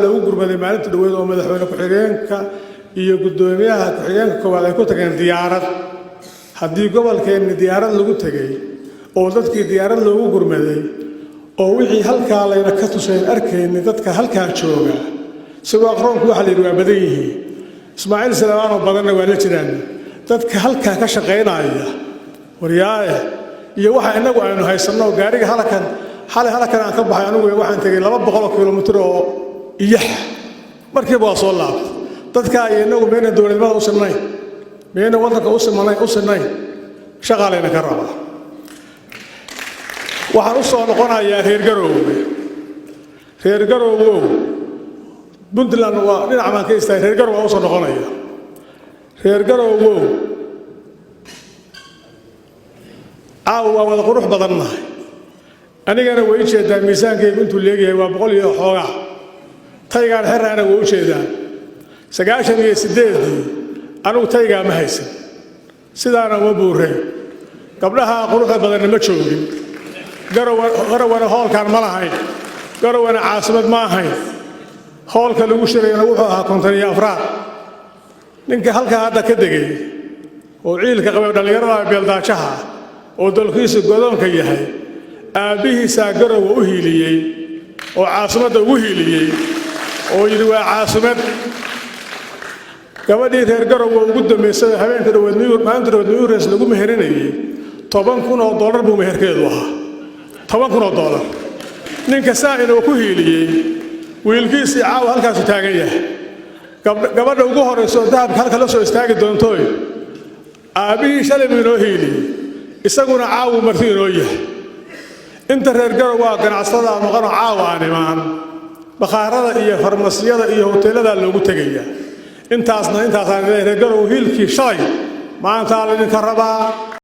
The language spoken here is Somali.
loogu gurmaday maalinta dhaweyd oo madaxweyne ku-xigeenka iyo guddoomiyaha ku-xigeenka koowaad ay ku tageen diyaarad. Haddii gobolkeenni diyaarad lagu tegey oo dadkii diyaarad loogu gurmaday oo wixii halkaa layna ka tusayn arkayni, dadka halkaa jooga isagoo aqroonku waxaa la yidhi waa badan yihiin, Ismaaciil Salamaanoo badanna waa la jiraan, dadka halkaa ka shaqaynaya waryaaye iyo waxa innagu aynu haysanno. Gaariga halakan xalay halakan aan ka baxay anigu waxaan tegey 200 kilomitir oo iyax, markiiba waa soo laabtay. Dadkaa iyo innagu miyayna dowladnimada u sinnayn? Miyayna waddanka u simanayn u sinnayn? Shaqaa layna ka rabaa. Waxaan u soo noqonayaa reer Garoowe. Reer Garoowow, Puntland waa dhinac baan ka istaagay, reer Garowe waan usoo noqonaya. Reer Garoowow, caawa waa wada qurux badannahay. Anigana way u jeedaa miisaankaygu intuu leegyahay, waa 100 iyo xoogaa. Taygaan xerraana way u jeedaa. 98-dii anigu taygaa ma haysan, sidaana uma buurayn, gabdhaha quruxda badanna ma joogin, Garowana hoolkaan ma lahayn, Garowana caasimad ma ahayn. Hoolka lagu shirayna wuxuu ahaa 54aad. Ninka halkaa hadda ka degay oo ciilka qabay, dhallinyarada beeldaajaha ah oo dalkiisu godoonka yahay, aabbihiisaa Garowa u hiiliyey oo caasimadda ugu hiiliyey oo yidhi waa caasimad. Gabadhii reer Garowa ugu dambaysay habeenka dhaweed, maalinta dhaweed New Res lagu meherinayey, $10,000 buu meherkeedu ahaa, $10,000. Ninka saa inuu ku hiiliyey, wiilkiisii caawa halkaasu taagan yahay. Gabadha ugu horrayso oo dahabka halka la soo istaagi doontooy, aabbihii shalay buu inoo hiiliyey, isaguna caawu marti inoo yahay. Inta reer Garow waa ganacsatada maqanoo caawa aan imaan, bakhaarada iyo farmasiyada iyo hoteeladaa loogu tegayaa. Intaasna intaasaan leeyahay, reer Garow hiilkii shalay maantaa laydinka rabaa.